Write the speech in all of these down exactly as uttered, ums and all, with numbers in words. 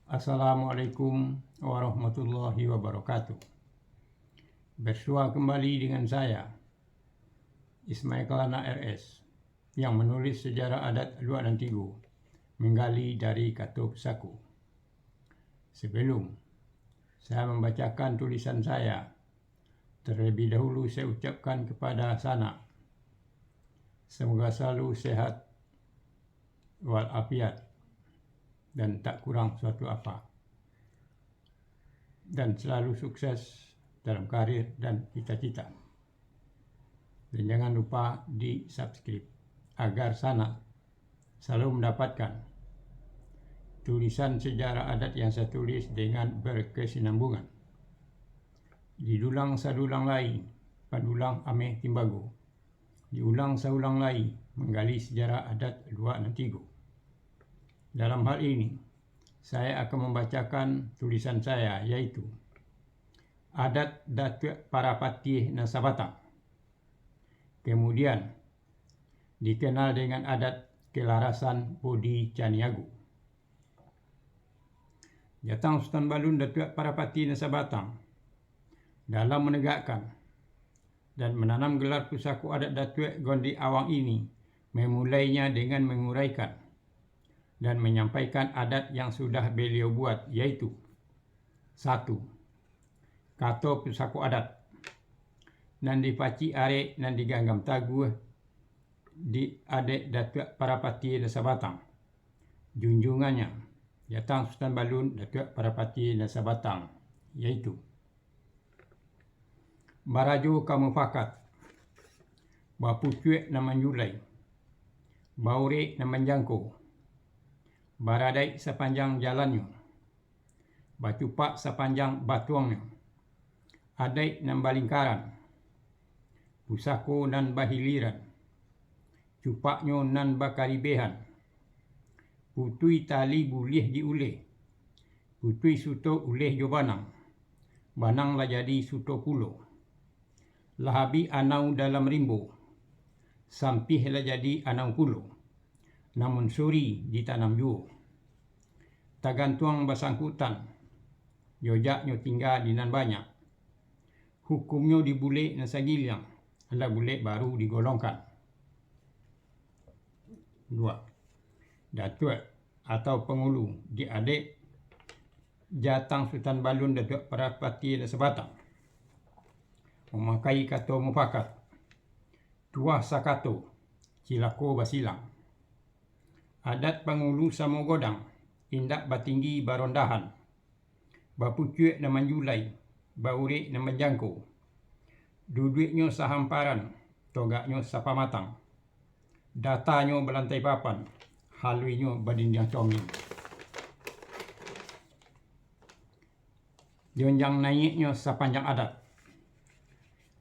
Assalamualaikum warahmatullahi wabarakatuh. Bersua kembali dengan saya, Ismail Kelana R S, yang menulis sejarah adat Luak Nan Tigo, menggali dari kato pusako. Sebelum saya membacakan tulisan saya, terlebih dahulu saya ucapkan kepada sanak, semoga selalu sehat walafiat dan tak kurang suatu apa, dan selalu sukses dalam karir dan cita-cita. Dan jangan lupa di-subscribe agar sanak selalu mendapatkan tulisan sejarah adat yang saya tulis dengan berkesinambungan. Didulang sadulang lai, padulang ameh timbago. Diulang saulang lai, manggali sejarah adat Luak Nan Tigo. Dalam hal ini, saya akan membacakan tulisan saya, yaitu Adat Datuak Parapatiah Nan Sabatang. Kemudian, dikenal dengan adat Kelarasan Bodi Caniago. Jatang Sutan Balun Datuak Parapatiah Nan Sabatang, dalam menegakkan dan menanam gelar pusako adat Datuak Gondik Awang ini, memulainya dengan menguraikan dan menyampaikan adat yang sudah beliau buat, yaitu, satu, kato pusako adat, nan dipacik arek, nan diganggam taguah di adat Datuak Parapatiah Nan Sabatang, junjungannyo, Jatang Sutan Balun Datuak Parapatiah Nan Sabatang, yaitu, barajo ka mufakat, bapucuak nan manjulai, baurek nan manjangko, baradaik sapanjang jalannyo, bacupak sapanjang batuangnyo, adaik nan balingkaran, pusako nan bahiliran, cupaknyo nan bakaribehan, putui tali buliah diuleh, putui suto uleh jo banang, banang lah jadi suto pulo. Lah abih anau dalam rimbo, sampih lah jadi anau pulo, namun suri ditanam juo. Tagantuang basangkutan, jojaknyo tingga di nan banyak. Hukumnyo di bulek nan sagiliang, lah bulek baru digolongkan. Dua. Datuak atau pangulu di adat Jatang Sutan Balun Datuak Parapatiah Nan Sabatang mamakai kato mufakat, tuah sakato, cilako basilang. Adat pangulu samo godang, indak batinggi barondahan, bapucuak nan manjulai, baurek nan manjangko. Duduaknyo sahamparan, togaknyo sapamatang. Datanyo balantai papan, haluinyo badindiang coming. Jonjang naiaknyo sapanjang adat.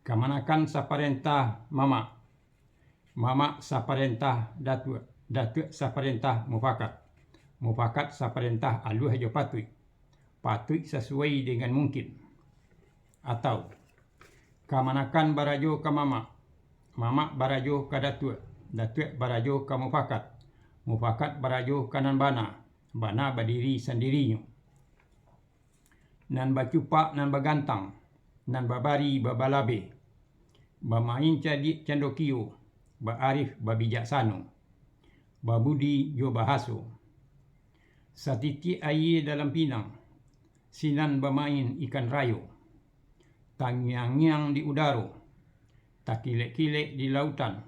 Kamanakan saparentah mamak, mamak saparentah datuak, datuak saparentah mufakat, mufakat saparentah aluah jo patuik, patuik sasuai dengan mungkin. Atau, kamanakan barajo ka mamak, mamak barajo ka datuak, datuak barajo ka mufakat, mufakat barajo ka nan bana, bana badiri sandirinyo. Nan bacupak nan bagantang, nan babari babalabeh, bamain cadiak candokio, baarif babijaksano, babudi jo bahaso. Satitiak aia dalam pinang, sinan bamain ikan rayo, tangiang-ngiang di udaro, takilek-kilek di lautan,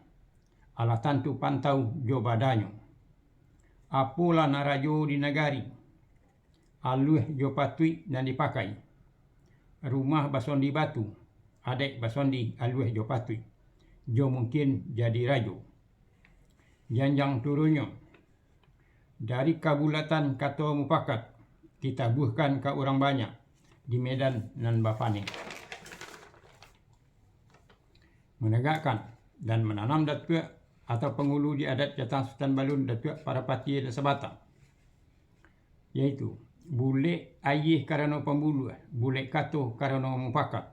alah tantu pantau jo badanyo. Apolah nan rajo di nagari, aluah jo patuik nan dipakai. Rumah basondi batu, adaik basondi aluah jo patuik, jo mungkin jadi rajo. Janjang turunnyo, dari kabulatan kato mufakat, ditabuhkan ka urang banyak di medan nan bapanek. Managakkan dan mananam datuak atau pangulu di adat Jatang Sutan Balun Datuak Parapatiah Nan Sabatang, yaitu, bulek aia karano pambuluah, bulek kato karano mufakat,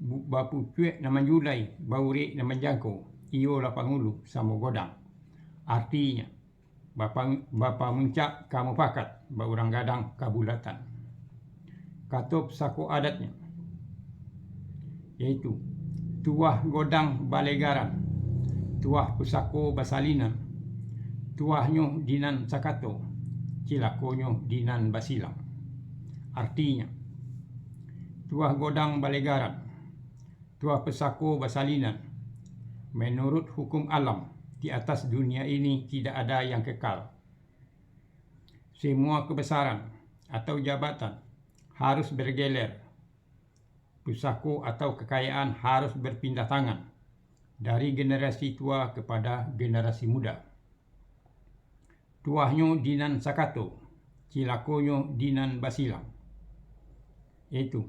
bu-, bapucuak nan manjulai, baurek nan manjangko, iyolah pangulu samo godang. Artinyo, Bapa-, bapamuncak ka mufakat, baurang gadang ka bulatan. Kato pusako adatnyo, yaitu, tuah godang balegaran, tuah pusako basalinan, tuahnyo di nan sakato, cilakonyo di nan basilang. Artinyo, tuah godang balegaran, tuah pusako basalinan. Menurut hukum alam, di atas dunia ini tidak ada yang kekal. Semua kebesaran atau jabatan harus bergeler. Pusako atau kekayaan harus berpindah tangan dari generasi tua kepada generasi muda. Tuahnyo di nan sakato, cilakonyo di nan basilang. Yaitu,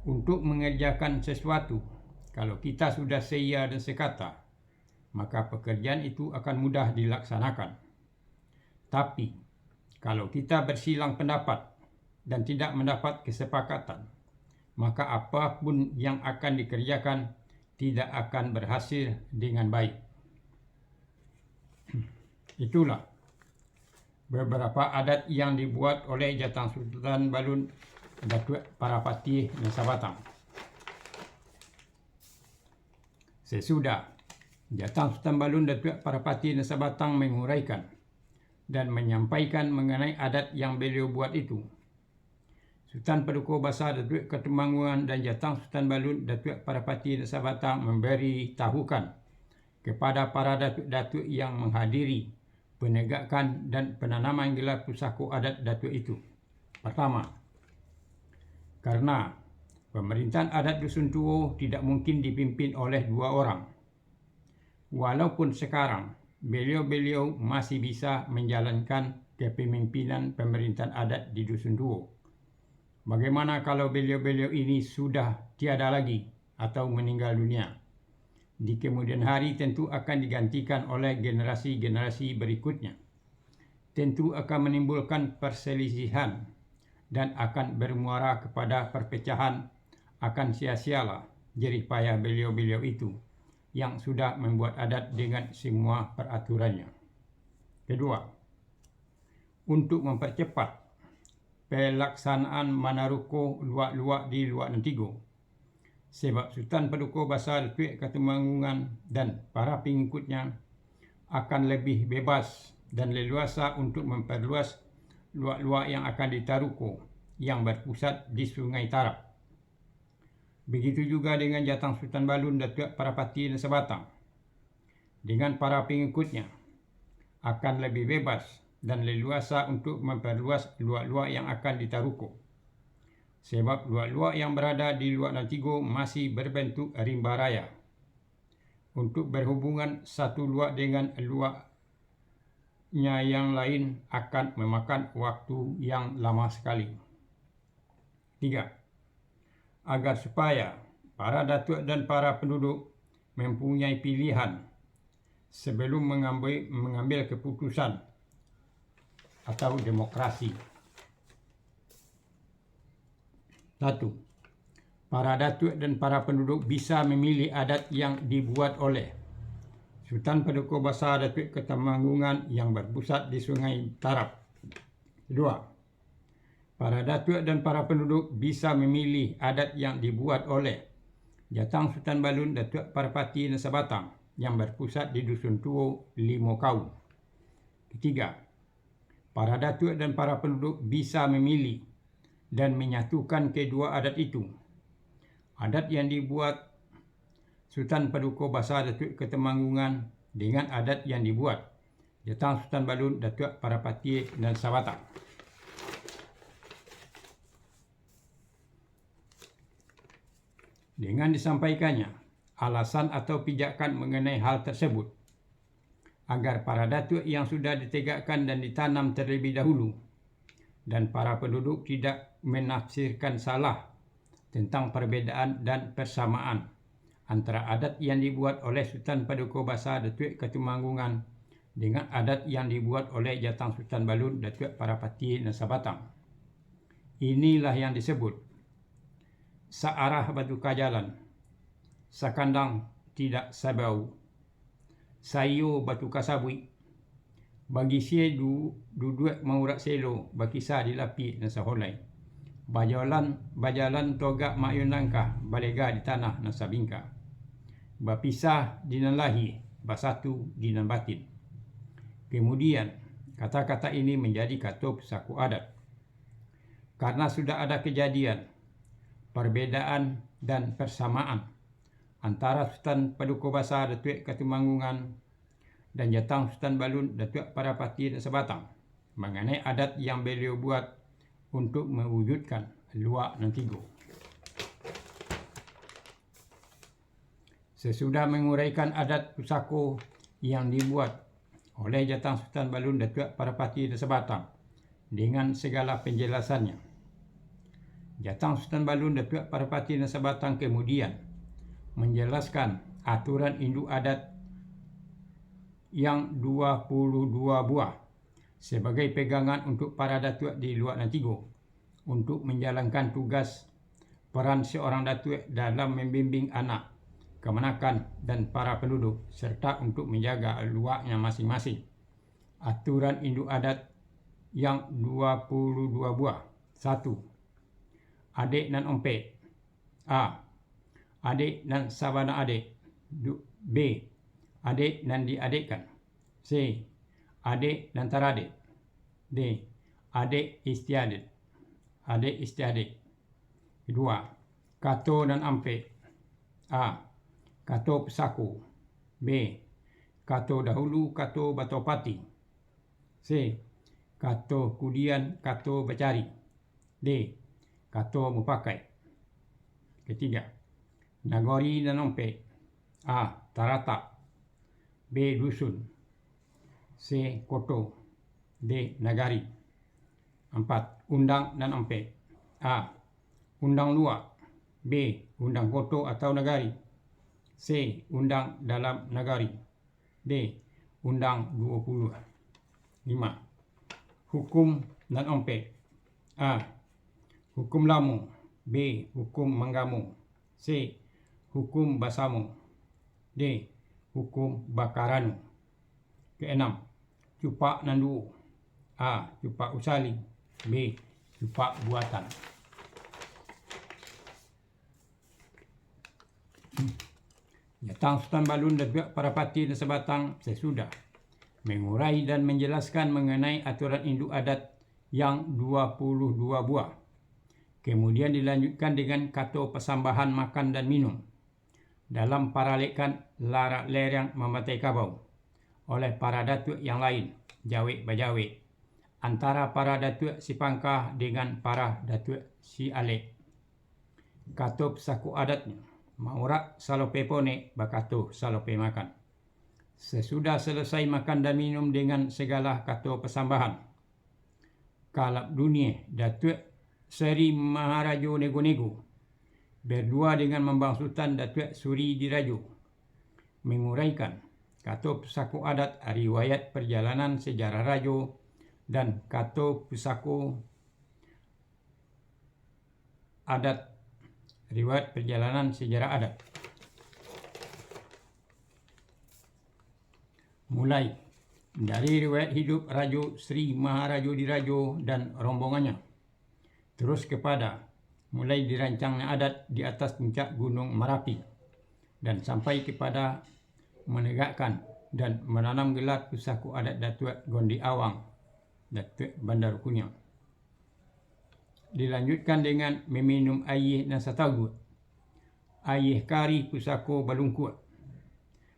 untuk mengerjakan sesuatu, kalau kita sudah seiya dan sekata, maka pekerjaan itu akan mudah dilaksanakan. Tapi, kalau kita bersilang pendapat dan tidak mendapat kesepakatan, maka apapun yang akan dikerjakan tidak akan berhasil dengan baik. Itulah beberapa adat yang dibuat oleh Jatang Sutan Balun Datuak Parapatiah nan Sabatang. Sesudah Jatang Sutan Balun Datuak Parapatiah nan Sabatang menguraikan dan menyampaikan mengenai adat yang beliau buat itu, Sutan Paduko Basa Datuak Katumanggungan dan Jatang Sutan Balun Datuak Parapatiah nan Sabatang memberitahukan kepada para datuak-datuak yang menghadiri penegakan dan penanaman gelar pusako adat datuak itu. Pertama, karena pemerintahan adat Dusun Tuo tidak mungkin dipimpin oleh dua orang. Walaupun sekarang beliau-beliau masih bisa menjalankan kepemimpinan pemerintahan adat di Dusun Tuo, bagaimana kalau beliau-beliau ini sudah tiada lagi atau meninggal dunia? Di kemudian hari tentu akan digantikan oleh generasi-generasi berikutnya. Tentu akan menimbulkan perselisihan dan akan bermuara kepada perpecahan. Akan sia-sialah jerih payah beliau-beliau itu yang sudah membuat adat dengan semua peraturannya. Kedua, untuk mempercepat pelaksanaan manaruko luak-luak di Luak Nan Tigo, sebab Sutan Paduko Basa Datuak Katumanggungan dan para pengikutnya akan lebih bebas dan leluasa untuk memperluas luak-luak yang akan ditaruko yang berpusat di Sungai Tarap. Begitu juga dengan Jatang Sutan Balun Datuak Parapatiah nan Sabatang, dengan para pengikutnya, akan lebih bebas dan leluasa untuk memperluas luak-luak yang akan ditaruko. Sebab luak-luak yang berada di Luak Nan Tigo masih berbentuk rimba raya. Untuk berhubungan satu luak dengan luaknya yang lain akan memakan waktu yang lama sekali. Tiga, agar supaya para datuak dan para penduduk mempunyai pilihan sebelum mengambil, mengambil keputusan atau demokrasi. Satu, para datuak dan para penduduk bisa memilih adat yang dibuat oleh Sutan Paduko Basa Datuak Katumanggungan yang berpusat di Sungai Tarap. Kedua, para datuak dan para penduduk bisa memilih adat yang dibuat oleh Jatang Sutan Balun Datuak Parapatiah nan Sabatang yang berpusat di Dusun Tuo Limo Kaum. Ketiga, para datuak dan para penduduk bisa memilih dan menyatukan kedua adat itu. Adat yang dibuat Sutan Paduko Basa Datuak Katumanggungan dengan adat yang dibuat Jatang Sutan Balun Datuak Parapatiah nan Sabatang. Dengan disampaikannya alasan atau pijakan mengenai hal tersebut, agar para datuak yang sudah ditegakkan dan ditanam terlebih dahulu, dan para penduduk tidak menafsirkan salah tentang perbedaan dan persamaan antara adat yang dibuat oleh Sutan Paduko Basa Datuak Katumanggungan dengan adat yang dibuat oleh Jatang Sutan Balun Datuak Parapatiah nan Sabatang. Inilah yang disebut saarah batuka jalan, sakandang tidak sabau, saiyo batuka sabuik, Bagisie du-, duduak maurak selo, bakisa di lapiak nan saholai. Bajalan, bajalan togak maayun langkah, balega di tanah nan sabingka. Bapisah di nan lahia, basatu di nan batin. Kemudian, kata-kata ini manjadi kato pusako adat. Karena sudah ada kejadian, perbedaan dan persamaan antara Sutan Paduko Basa Datuak Katumanggungan dan Jatang Sutan Balun Datuak Parapati Nan Sabatang, manganai adat yang baliau buat untuk mawujudkan luak nan tigo. Sasudah manguraikan adat pusako yang dibuat oleh Jatang Sutan Balun Datuak Parapati Nan Sabatang dengan sagala panjalasannyo, Jatang Sutan Balun Datuak Parapati Nan Sabatang kamudian manjalaskan aturan induak adat yang duo puluah duo buah sabagai pagangan untuak para datuak di luak nan tigo, untuak manjalankan tugas paran saurang datuak dalam mambimbiang anak, kamanakan, dan para panduduak, sarta untuak manjaga luaknyo masing-masing. Aturan induak adat yang duo puluah duo buah. Satu, adek nan ompek. A, adek nan sabana adek. Du-, B, adek nan diadekkan. C, adek nan taradek. D, adek istiadat. Adek istiadat. Kedua, kato nan ampek. A, kato pusako. B, kato dahulu, kato batopati. C, kato kudian, kato bacari. D, kato mupakaik. Katigo, nagori nan ompek. A, taratak. B, dusun. C, koto. D, nagari. Ampat, undang nan ompek. A, undang luak. B, undang koto atau nagari. C, undang dalam nagari. D, undang duo puluah. Lima, hukum nan ompek. A, hukum lamo. B, hukum manggamo. C, hukum basamo. D, hukum bakarano. Keenam, cupak nan duo. A, cupak usali. B, cupak buatan. Jatang Sutan Balun Datuak Parapati Nan Sabatang sasudah mangurai dan manjalaskan manganai aturan induak adat yang duo puluah duo buah. Kamudian dilanjutkan dengan kato pasambahan makan dan minum dalam paralekkan larak lereng mamatai kabau oleh para datuak yang lain, jawek-bajawek, antara para datuak sipangka dengan para datuak sialek. Kato pusako adatnyo, maurak salope ponek, bakato salope makan. Sasudah salasai makan dan minum dengan sagala kato pasambahan, kalap dunie Datuak Sari Maharajo Nego-Nego, berdua dengan Mambang Sutan Datuak Suri Dirajo, manguraikan kato pusako adat, riwayat parjalanan sajarah rajo, dan kato pusako adat, riwayat parjalanan sajarah adat. Mulai dari riwayat hidup Rajo Sri Maharajo Dirajo dan rombongannya, terus kepada mulai dirancangnya adat di atas puncak Gunung Marapi, dan sampai kepada menegakkan dan menanam gelar pusako adat Datuak Gondik Awang, Datuak Bandar Kuniang. Dilanjutkan dengan meminum aia nan sataguak, aia kari pusako Balungkuak,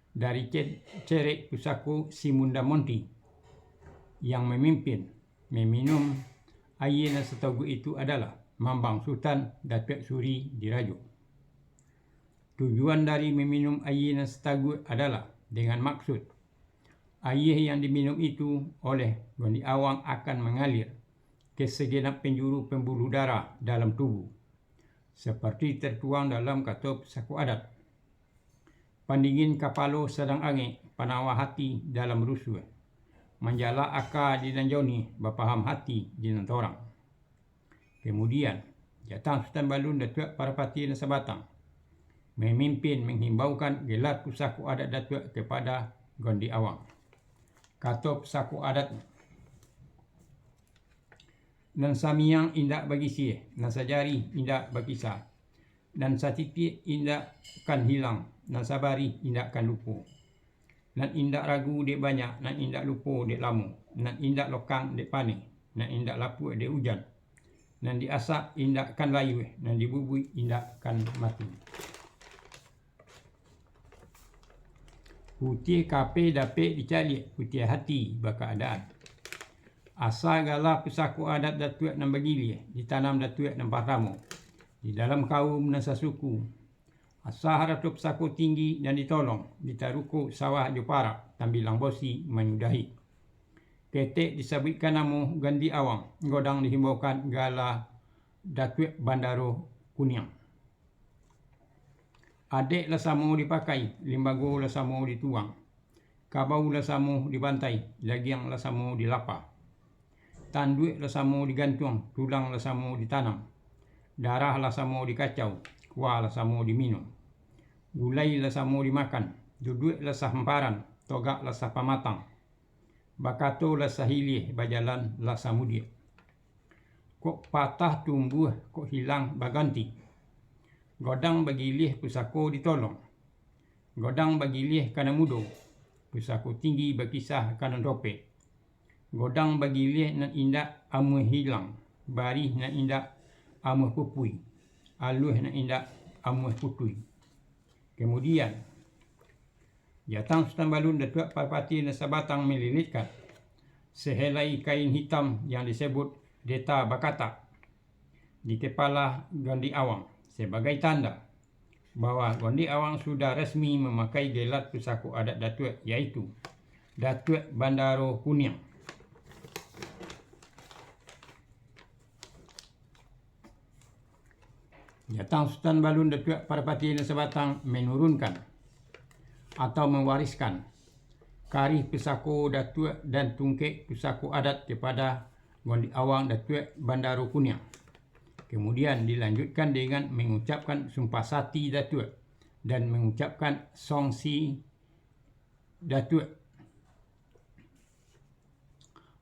dari ce-, cerek pusako Simunda Monti. Yang mamimpin meminum aia nan sataguak itu adalah Mambang Sutan Datuak Suri Dirajo. Tujuan dari maminum aia nan sataguak adalah dengan maksud, aia yang diminum itu oleh Gondik Awang akan mangalir ke sagenap penjuru pembuluh darah dalam tubuh, seperti tertuang dalam kato pusako adat. Pandingin kapalo sadang angek, panawah hati dalam rusuah. Manjala aka di nan jaunih, bapaham hati di nan torang. Kamudian, Jatang Sutan Balun Datuak Parapati Nan Sabatang mamimpin manghimbaukan gelar pusako adat Datuak kepada Gondik Awang. Kato pusako adat. Nan samiang indak bagisiah, nan sajarih indak bakisah, nan satitiak indak kan hilang, nan sabarih indak kan lupo. Nan indak ragu dek banyak, nan indak lupo dek lamo, nan indak lokang dek paneh, nan indak lapuak dek ujan, nan diasak indak kan layuah, nan dibubuik indak kan mati. Putiah kapeh dapek dicaliak, putiah ati bakaadaan. Asa gala pusako adat datuak nan bagiliah ditanam datuak nan partamo di dalam kaum nan sasuku. Asa harato pusako tinggi nan ditolong, ditaruko sawah jo parak, tambilang bosi manyudahi. Ketek disabuikkan namo Gondik Awang, godang dihimbaukan gala Datuak Bandaro Kuniang. Adek lah samo dipakai, limbago lah samo dituang, kabau lah samo dibantai, dagiang lah samo dilapa, tanduak lah samo digantuang, tulang lah samo ditanam, darah lah samo dikacau, kuah lah samo diminum, gulai lah samo dimakan, duduak lah sahamparan, togak lah sapamatang, bakato lah sahiliah, bajalan lah samudiak. Kok patah tumbuah, kok hilang baganti. Godang bagiliah pusako ditolong. Godang bagiliah ka nan mudo, pusako tinggi bakisah ka nan ropek. Godang bagiliah nan indak amuah hilang, barih nan indak amuah pupui, aluah nan indak amuah putui. Kamudian, Jatang Sutan Balun Datuak Parpatiah nan Sabatang malilitkan sahelai kain hitam yang disebut deta bakatak di kapalo Gondik Awang sabagai tanda bahwa Gondik Awang sudah rasmi mamakai gelar pusako adat Datuak, yaitu Datuak Bandaro Kuniang. Jatang Sutan Balun Datuak Parpatiah nan Sabatang manurunkan atau mawariskan karih pusako datuak dan tungkek pusako adat kepada Gondik Awang Datuak Bandaro Kuniang. Kamudian dilanjutkan dengan mangucapkan sumpah sati datuak dan mangucapkan songsi datuak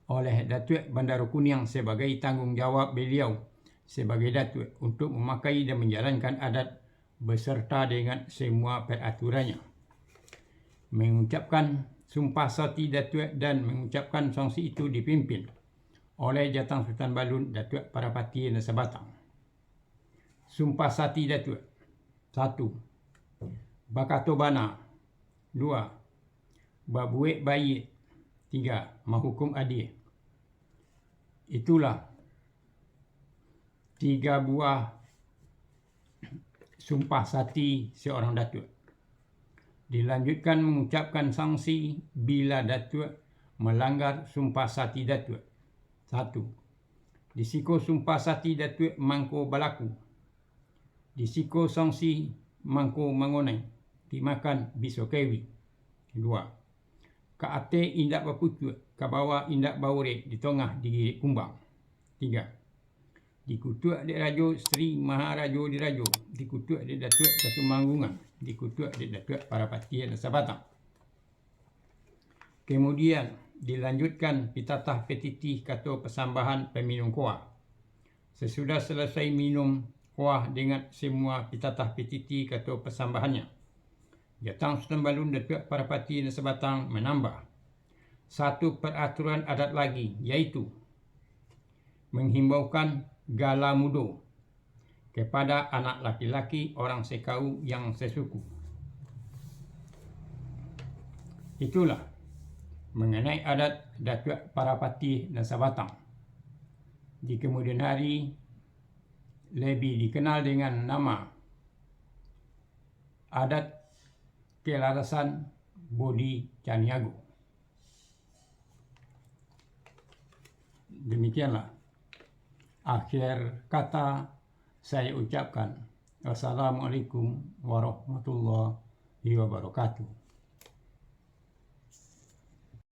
oleh Datuak Bandaro Kuniang sabagai tangguang jawab baliau sabagai datuak untuk mamakai dan manjalankan adat baserta dengan semua paraturannyo. Mangucapkan sumpah sati datuak dan mangucapkan songsi itu dipimpin oleh Jatang Sutan Balun Datuak Parpatiah nan Sabatang. Sumpah sati datuak. Satu, bakato bana. Dua, babuek baiak. Tiga, mahukum adie. Itulah tiga buah sumpah sati seorang datuak. Dilanjutkan mangucapkan sangsi bila datuak malanggar sumpah sati datuak. Satu, di siko sumpah sati datuak mangko balaku, di siko sangsi mangko mangonai, dimakan biso kewi. Dua, ka ateh indak bapucuak, ka bawah indak baurek, di tongah digirik kumbang. Tiga, dikutuak dek Rajo Sri Maharajo Dirajo, dikutuak dek Datuak Katumanggungan, dikutuak dek Datuak Parapatiah nan Sabatang. Kamudian, dilanjutkan pitatah pititi kato pasambahan paminum kuah. Sasudah salasai minum kuah dengan samua pitatah pititi kato pasambahannyo, Jatang Sutan Balun Datuak Parapatiah nan Sabatang manambah satu paraturan adat lagi, yaitu manghimbaukan gala mudo kepada anak laki-laki orang sakaum yang sasuku. Itulah manganai adat Datuak Parapatiah nan Sabatang. Di kamudian hari, labiah dikenal dengan nama adat Kalarasan Budi Caniago. Demikianlah akhir kata saya ucapkan. Wassalamualaikum warahmatullahi wabarakatuh.